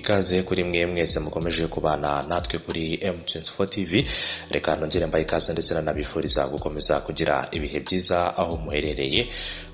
Ikaze kuri mwe mwese mukomeje kubana natwe kuri M24 TV. Reka nongere mbahe ikaze ndetse nanabifuriza gukomeza kugira ibihe byiza aho muherereye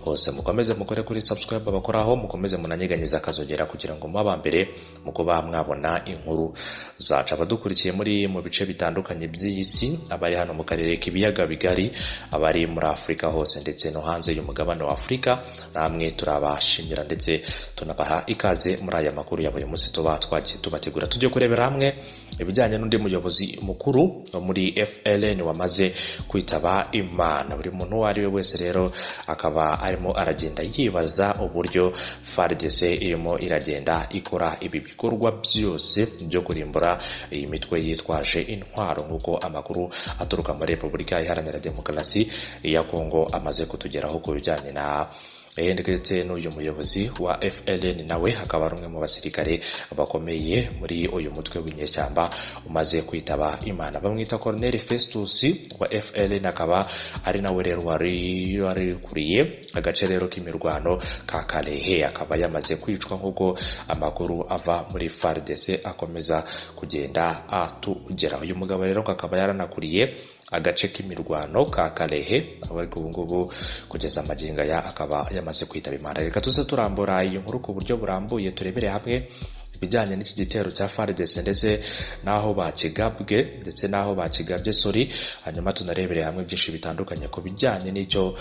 hose. Mukomeze mukore kuri subscribe, abakoraho mukomeze munanyeganyeza akazogera kugira ngo mube mbere mu kuba mwabona inkuru zacu. Abadukurikiye muri mu bice bitandukanye by'iyi si, abari hano mu karere k'ibiyaga bigari, abari muri Afurika hose ndetse no hanze y'umugabane wa Afurika, namwe turabashimira ndetse tunabaha ikaze muri aya makuru ya buri munsi tuba twagiye tubategura. Tujye kurebera hamwe ibijyanye n'undi muyobozi mukuru wo muri FLN wamaze kwitaba Imana. Buri muntu uwo ari we wese rero akaba arimo aragenda yibaza uburyo FARDC irimo iragenda ikora ibi bikorwa byose byo kurimbura iyi mitwe yitwaje intwaro, nk'uko amakuru aturuka muri Repubulika Iharanira Demokarasi ya Kongo amaze kutugeraho ku bijyanye na ndetse n'uyu muyobozi wa FLN, nawe akaba ari umwe mu basirikare bakomeye muri uyu mutwe w'inyeshyamba umaze kwitaba Imana. Bamwita Colonel Festus wa FLN, akaba ari nawe rero wari warikuriye agace rero k'imirwano ka Kalehe, akaba yamaze kwicwa nk'uko amakuru ava muri FARDC akomeza kugenda atugeraho. Uyu mugabo rero akaba yaranakuriye agace k'imirwano ka Kalehe, ariko ubu ngubu kugeza amagingo aya akaba yamaze kwitaba Imana. Reka tuze turambura iyi nkuru ku buryo burambuye, turebere hamwe ibijyanye n'iki gitero cya FARDC ndetse n'aho bakigabwe, ndetse n'aho bakigabye, sorry. Hanyuma tunarebere hamwe byinshi bitandukanye ku bijyanye n'icyo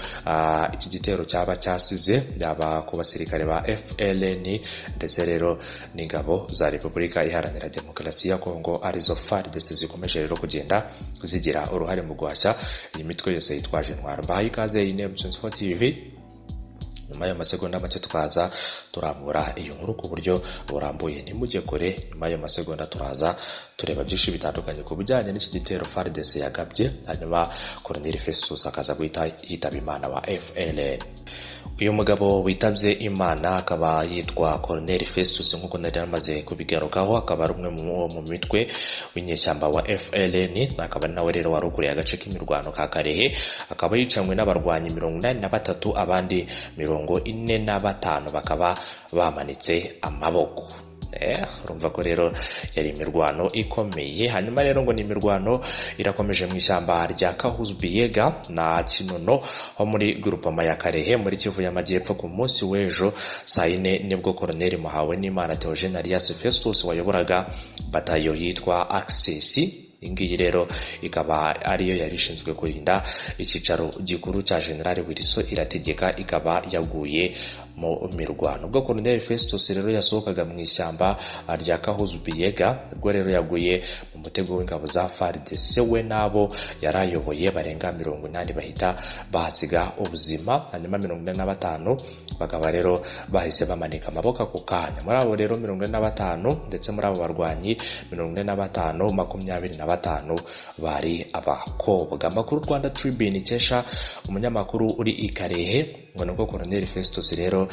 iki gitero cyaba cyasize, yaba ku basirikare ba FLN ndetse rero n'ingabo za Repubulika Iharanira Demokarasi ya Kongo, arizo FARDC, zikomeje rero kugenda zigira uruhare mu guhashya iyi mitwe yose yitwaje intwaro. Mbahaye ikaze, iyi ni M24 TV. Nyuma y'amasegonda make twaza turambura iyi nkuru ku buryo burambuye. Ntimujye kure, nyuma y'ayo masegonda turaza tureba byinshi bitandukanye ku bijyanye n'iki gitero FARDC yagabye, hanyuma Colonel Festus akaza guhita yitaba Imana wa FLN. Uyu mugabo witabye Imana akaba yitwa Colonel Festus, nk'uko nari namaze kubigarukaho, akaba ari umwe mu mitwe w'inyeshyamba wa FLN, akaba ari nawe rero wari ukuriye agace k'imirwano ka Karehe. Akaba yicanywe n'abarwanyi 83, abandi 45 bakaba bamanitse amaboko. Urumva ko rero yari imirwano ikomeye. Hanyuma rero ngo ni imirwano irakomeje mu ishyamba rya Kahuzbiyega na Kinono ho muri Grupama ya Karehe muri Kivu y'Amajyepfo. Ku munsi w'ejo saa yine nibwo Colonel Muhawenimana Theogene alias Festus wayoboraga batayo yitwa Access, iyi ngiyi rero ikaba ariyo yari ishinzwe kurinda icyicaro gikuru cya General Wilson Irategeka, ikaba yaguye mu mirwano. Ubwo Colonel Festus rero yasohokaga mu ishyamba rya Kahuzubiyega, ubwo rero yaguye mu mutego w'ingabo za FARDC, we n'abo yari ayoboye barenga 80 bahita bahasiga ubuzima, hanyuma 45 bakaba rero bahise bamanika amaboko ako kanya. Muri abo rero 45, ndetse muri abo barwanyi 45, 25 bari abakobwa. Amakuru Rwanda Tribune ikesha umunyamakuru uri i Karehe ngo nubwo Colonel Festus rero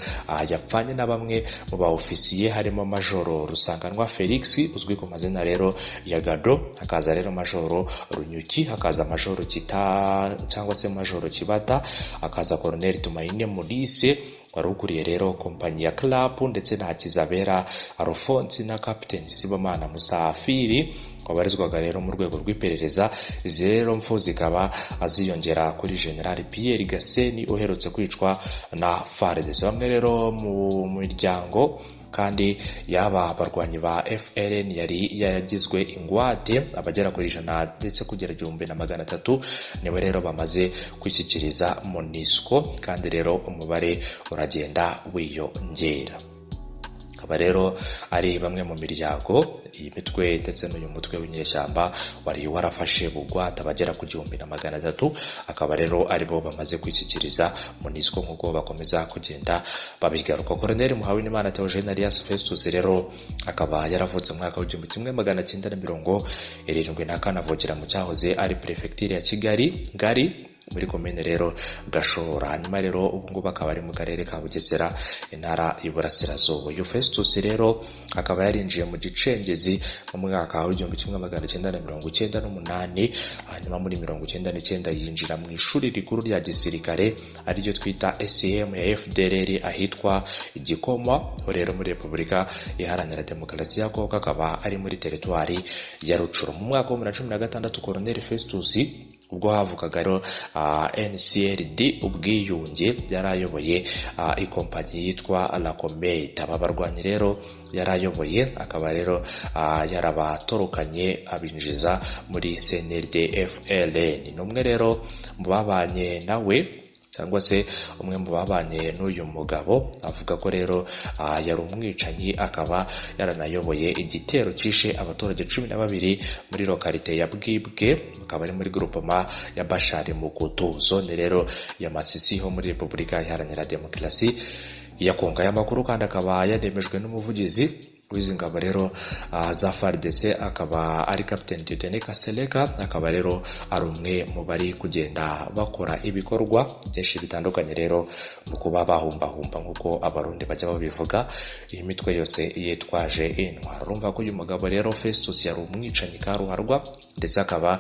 yapfanye na bamwe mu ba ofisiye, harimo Majoro Rusanganwa Felix uzwi ku mazina rero ya Gado, hakaza rero Majoro Runyuki, hakaza Majoro Kita cyangwa se Majoro Kibata, hakaza Colonel Tumaine Mulise wari ukuriye rero kompanyi ya Club, ndetse na Hakizabera Alphonse na Captain Sibomana Musafiri wabarizwaga rero mu rwego rw'iperereza. Izi rero mfu zikaba aziyongera kuri General Pierre Gaseni uherutse kwicwa na FARDC. Bamwe rero mu miryango kandi yaba abarwanyi ba FLN yari yaragizwe ingwate, abagera kuri 100 ndetse kugera 1300, niwe rero bamaze kwishyikiriza MONUSCO, kandi rero umubare uragenda wiyongera. Akaba rero ari bamwe mu miryango iyi mitwe ndetse n'uyu mutwe w'inyeshyamba wari warafashe bugwate, abagera ku 1300, akaba rero aribo bamaze kwishyikiriza MONUSCO nk'uko bakomeza kugenda babigaruka. Colonel Muhawenimana Theogene alias Festus rero akaba yaravutse mu mwaka w'1974, avukira mu cyahoze ari Perefegitura ya Kigali Ngari. Muri komine rero Gashora. Hanyuma rero ubu ngubu akaba ari mu karere ka Bugesera, intara y'Iburasirazuba. Uyu Festus rero akaba yarinjiye mu gicengezi mu mwaka wa 1998, hanyuma muri 99 yinjira mu ishuri rikuru rya gisirikare ariryo twita SM ya FDLR ahitwa Igikoma, ho rero muri Repubulika Iharanira Demokarasi ya Kongo, akaba ari muri teritwari ya Rucuru. Mu mwaka wa 2016 Colonel Festus, ubwo havukaga rero NCRD Ubwiyunge, yari ayoboye ikompanyi yitwa La Comete. Aba barwanyi rero yari ayoboye akaba rero yarabatorokanye abinjiza muri CNRD FLN. Ni umwe rero mu babanye nawe, cyangwa se umwe mu babanye n'uyu mugabo, avuga ko rero yari umwicanyi, akaba yaranayoboye igitero cyishe abaturage 12 muri lokalite ya Bwibwe, akaba ari muri groupement ya Bashari Mukutu, zone rero ya Masisi, ho muri Repubulika Iharanira Demokarasi ya Kongo. Aya makuru kandi akaba yanemejwe n'umuvugizi w'izi ngabo rero za FARDC, akaba ari Captain Dieudonné Kasereka, akaba rero ari umwe mu bari kugenda bakora ibikorwa byinshi bitandukanye rero mu kuba bahumbahumba, nk'uko Abarundi bajya babivuga, iyi mitwe yose yitwaje intwaro. Urumva ko uyu mugabo rero Festus yari umwicanyi karuharwa, ndetse akaba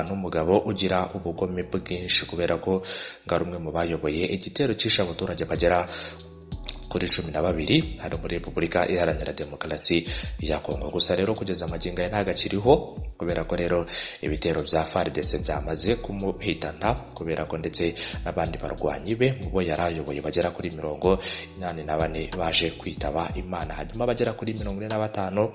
n'umugabo ugira ubugome bwinshi, kubera ko ngo ari umwe mu bayoboye igitero cyishe abaturage bagera kuri 12 hano muri Repubulika Iharanira Demokarasi ya Kongo. Gusa rero kugeza amagingo aya ntabwo akiriho, kubera ko rero ibitero bya FARDC byamaze kumuhitana, kubera ko ndetse n'abandi barwanyi be mu bo yari ayoboye bagera kuri 84 baje kwitaba Imana, hanyuma bagera kuri 45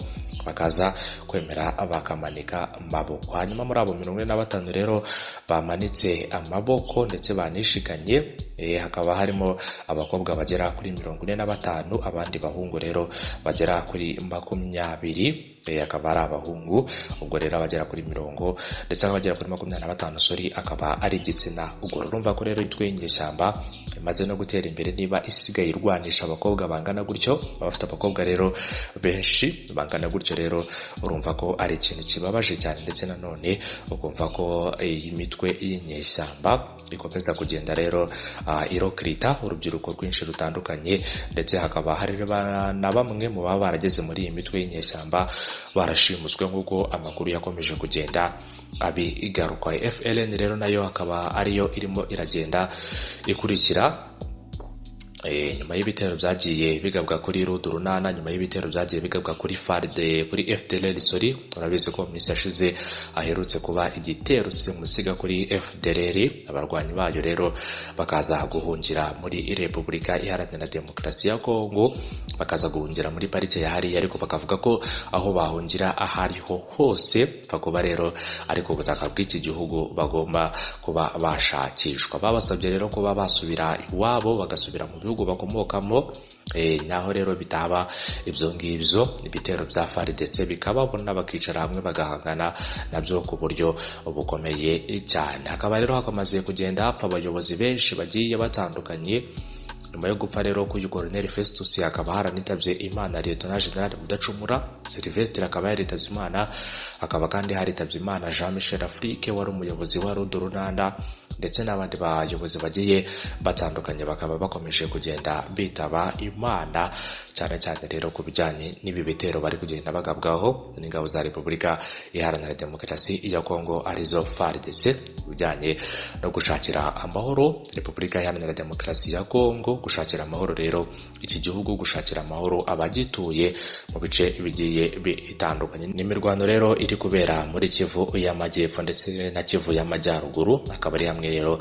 bakaza kwemera bakamanika amaboko. Hanyuma muri abo 45 rero bamanitse amaboko ndetse banishikanye, hakaba harimo abakobwa bagera kuri 45, abandi bahungu rero bagera kuri 20, akaba ari abahungu. Ubwo rero abagera kuri mirongo ndetse abagera kuri 25, sorry, akaba ari igitsina. Ubwo urumva ko rero itwe inyeshyamba imaze no gutera imbere niba isigaye irwanisha abakobwa bangana gutyo, abafite abakobwa rero benshi bangana gutyo. Rero urumva ko ari ikintu kibabaje cyane, ndetse nanone ukumva ko iyi mitwe y'inyeshyamba ikomeza kugenda rero irokirita urubyiruko rwinshi rutandukanye, ndetse hakaba hari na bamwe mu baba barageze muri iyi mitwe y'inyeshyamba barashimuswe, nk'uko amakuru yakomeje kugenda abigaruka. FLN rero nayo akaba ariyo irimo iragenda ikurikira nyuma y'ibitero byagiye bigabwa kuri Rudurunana, nyuma y'ibitero byagiye bigabwa kuri FARD, kuri FDLR, sorry. Turabizi ko mu minsi yashize aherutse kuba igitero simusiga kuri FDLR, abarwanyi bayo rero bakaza guhungira muri Repubulika Iharanira Demokarasi ya Kongo, bakaza guhungira muri parike ya hariya, ariko bakavuga ko aho bahungira ahariho hose bakuba rero ariko ubutaka bw'iki gihugu bagomba kuba bashakishwa. Babasabye rero kuba basubira iwabo, bagasubira mu bihugu bakomokamo, naho rero bitaba ibyo ngibyo ibitero bya FARDC bikababona, bakicara hamwe bagahangana nabyo ku buryo bukomeye cyane. Hakaba rero hakamaze kugenda hapfa abayobozi benshi bagiye batandukanye. Nyuma yo gupfa rero k'uyu Colonel Festus, hakaba haranitabye Imana Lieutenant General Mudacumura Sylvestre, akaba yaritabye Imana. Hakaba kandi haritabye Imana Jean Michel Afrique wari umuyobozi wa Rudurunana, ndetse n'abandi bayobozi bagiye batandukanye bakaba bakomeje kugenda bitaba Imana, cyane cyane rero ku bijyanye n'ibi bitero bari kugenda bagabwaho n'ingabo za Repubulika Iharanira Demokarasi ya Kongo arizo FARDC, bijyanye no gushakira amahoro Repubulika Iharanira Demokarasi ya Kongo, gushakira amahoro rero iki gihugu, gushakira amahoro abagituye mu bice bigiye bitandukanye. N'imirwano rero iri kubera muri Kivu y'Amajyepfo ndetse na Kivu y'Amajyaruguru, akaba ari hamwe rero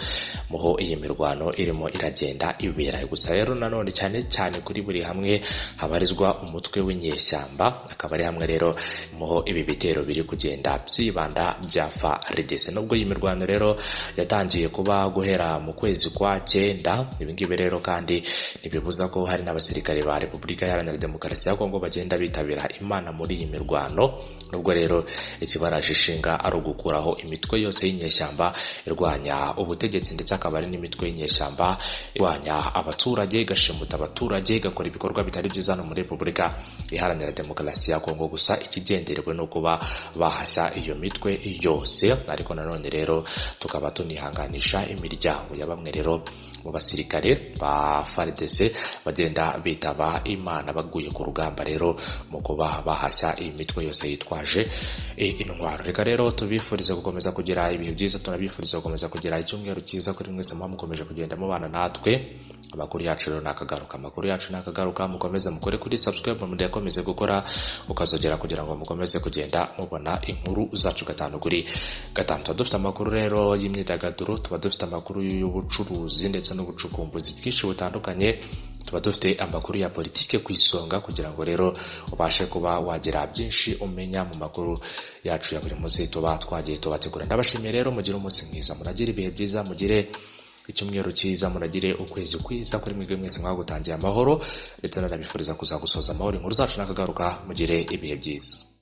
muho iyi mirwano irimo iragenda ibera. Gusa rero nanone cyane cyane kuri buri hamwe habarizwa umutwe w'inyeshyamba, akaba ari hamwe rero muho ibi bitero biri kugenda byibanda bya FARDC. Nubwo iyi mirwano rero yatangiye kuba guhera mu kwezi kwa 9, ibi ngibi rero kandi ntibibuza ko hari n'abasirikare ba Repubulika Iharanira Demokarasi ya Kongo bagenda bitabira Imana muri iyi mirwano. Nubwo rero ikibaraje ishinga ari ugukuraho imitwe yose y'inyeshyamba irwanya irwanya ubutegetsi, ndetse akaba ari n'imitwe y'inyeshyamba irwanya abaturage, igashimuta abaturage, igakora ibikorwa bitari byiza hano muri Repubulika Iharanira Demokarasi ya Kongo. Gusa ikigenderwe no kuba bahashya iyo mitwe yose. Ariko nanone rero tukaba tunihanganisha imiryango ya bamwe rero mu basirikare ba FARDC bagenda bitaba Imana baguye ku rugamba rero mu kuba bahashya iyi mitwe yose yitwaje intwaro. Reka rero tubifurize gukomeza kugira ibihe byiza, tunabifuriza gukomeza kugira icyumweru cyiza kuri mwese muba mukomeje kugenda mubana natwe. Amakuru yacu rero nakagaruka, amakuru yacu nakagaruka. Mukomeze mukore kuri subscribe, mudakomeze gukora ukazogera kugira ngo mukomeze kugenda mubona inkuru zacu gatanu kuri gatanu. Tuba dufite amakuru rero y'imyidagaduro, tuba dufite amakuru y'ubucuruzi ndetse n'ubucukumbuzi bwinshi butandukanye, tuba dufite amakuru ya politike ku isonga, kugira ngo rero ubashe kuba wagira byinshi umenya mu makuru yacu ya buri munsi tuba twagiye tubategura. Ndabashimiye rero, mugire umunsi mwiza, munagire ibihe byiza, mugire icyumweru cyiza, munagire ukwezi kwiza kuri mwebwe mwese mwagutangiye amahoro, ndetse nanabifuriza kuzagusoza amahoro. Inkuru zacu nakagaruka, mugire ibihe byiza.